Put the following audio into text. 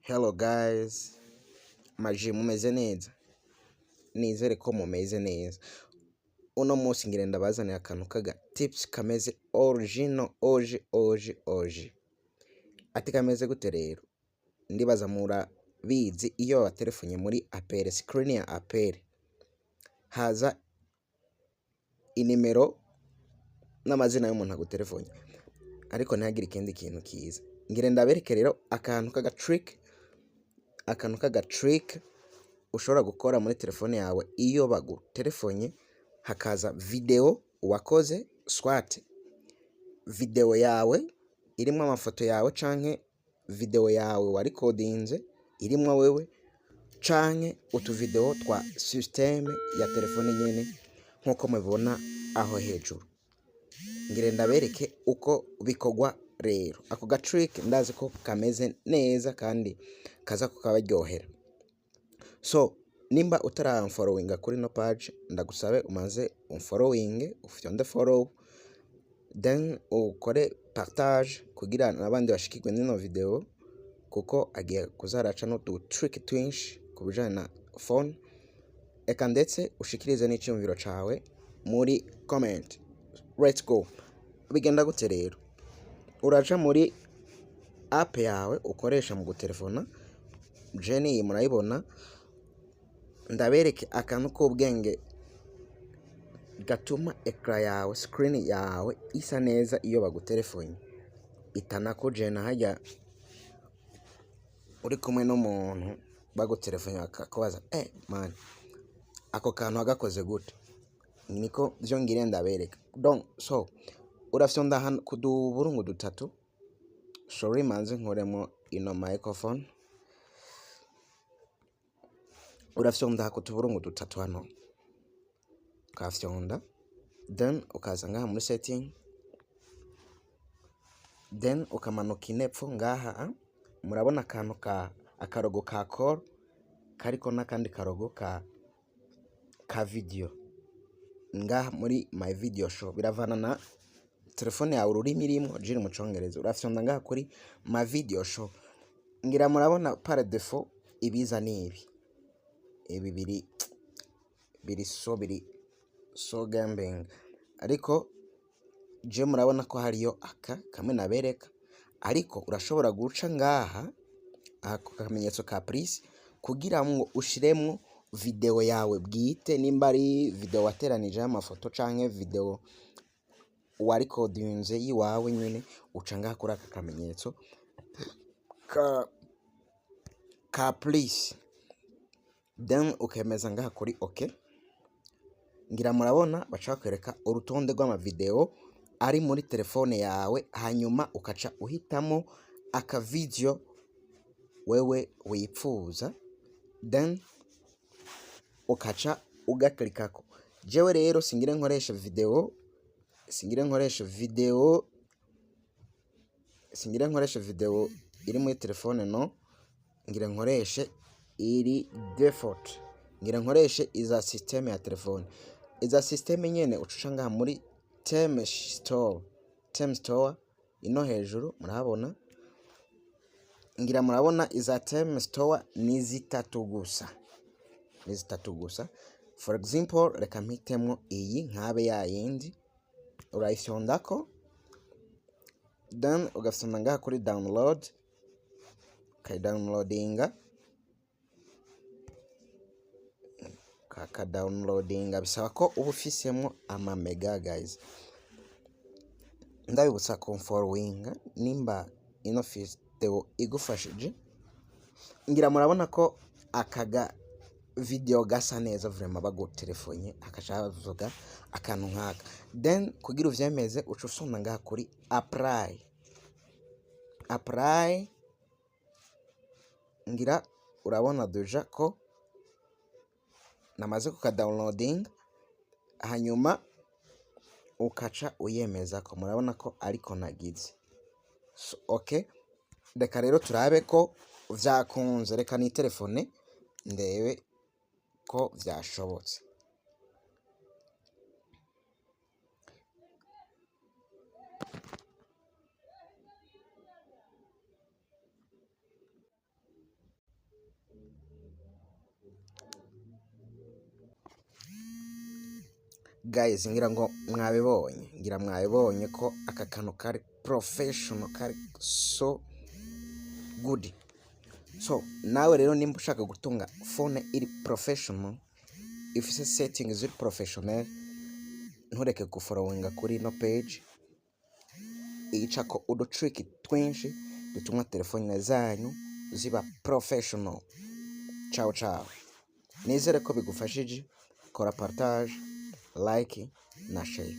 Hello guys, maji mumeze neza? Nizere ko mumeze neza. Uno munsi ngira ndabazanira akantu kaga tips kameze original oji oji oji. Ati kameze gute rero? Ndibaza murabizi iyo babatelefonye muri appel, screen ya appel haza inimero n'amazina y'umuntu agutelefone, ariko ntihagire ikindi kintu kiza. Ngira ndabereke rero akantu kaga trick, akantu kaga trick ushobora gukora muri telefone yawe iyo bagutelefone hakaza video wakoze, swat video yawe irimwo amafoto yawe canke video yawe warikodinze irimwo wewe canke utuvideo twa systeme ya telefone nyene nkuko mubibona aho hejuru. Ngire ndabereke uko bikorwa rero. Ako ga trick ndazi ko kameze neza kandi kaza kukabaryohera. So nimba utaramfollowinga kuri no page, ndagusabe umaze umfollowinge, ufyonde follow, then ukore partage kugira n'abandi bashikirwe n'ino video, kuko agiye kuzaraca n'utu trick twinshi ku bijanye na phone. Eka ndetse ushikirize n'iciyumviro cawe muri comment. Let's go. Bigenda gute rero? Uraja muri app yawe ukoresha mu gutelefona, je niyi murayibona. Ndabereke akantu k'ubwenge gatuma ecran yawe, screen yawe isa neza iyo bagutelefone, itanakujena harya uri kumwe n'umuntu bagutelefone bakakubaza man, ako kantu wagakoze gute? Niko vyo ngire ndabereka. Donc so urafyonda hano ku duburungu dutatu. Sorry, manze nkuremo ino microphone. Urafyonda ku tuburungu dutatu hano, ukafyonda, then ukaza ngaha muri setting, then ukamanuka inepfo ngaha, murabona akantu ka akarogo ka call kariko n'akandi karogo ka video ngaha muri my video show. Biravana na telefone yawe ururimi irimwo, jiri mu congereza. Urafyonda ngaha kuri my video show, ngira murabona par défaut ibiza nibi ibi biri so biri so gambling, ariko je murabona ko hariyo aka kamwe nabereka. Ariko urashobora guca ngaha ako kamenyetso ka plus kugira ngo ushiremwo video yawe bwite, nimba ari video wateranijeho amafoto canke video warikodinze yiwawe nyene, uca ngaha kuri aka kamenyetso ka plus, then ukemeza ngaha kuri ok. Ngira murabona baca bakwereka urutonde rw'amavideo ari muri telefone yawe, hanyuma ukaca uhitamo aka video wewe wipfuza, then ukaca ugaklikako. Jewe rero singire nkoresha video, singire nkoresha video, singire nkoresha video iri muri telefone, no ngire nkoreshe iri default, ngira nkoreshe iza system ya telefone. Iza system nyene ucuca ngaha muri theme store, theme store ino hejuru murahabona. Ngira murabona iza theme store ni zitatu gusa, ni zitatu gusa. For example, reka mpitemwo iyi nkabe ya yindi, urayifyondako then ugafyonda ngaha kuri download, ukayidownloadinga, ukakadownloadinga. Bisaba ko uba ufisemwo ama mega guys. Ndabibutsa kumfollowinga nimba ino video igufashije. Ngira murabona ko akaga video gasa neza vraiment, bagutelefone akaca bavuga akantu nkaka, then kugira uvyemeze uca ufyonda ngaha kuri apply, apply. Ngira urabona deja ko namaze kuka downloading, hanyuma ukaca uyemeza ko murabona ko ariko nagize. So, okay, reka rero turabe ko vyakunze. Reka ni telefone ndebe ko vyashobotse. Guys, ngira ngo mwabibonye, ngira mwabibonye ko aka kantu kari professional, kari so good. So nawe rero nimba ushaka gutunga phone iri professional, ifise setting ziri professional, ntureke gufollowinga kuri ino page icako udu trick twinshi dutuma telefone zanyu ziba professional. Ciao ciao, nizere ko bigufashije. Kora partage, like na share.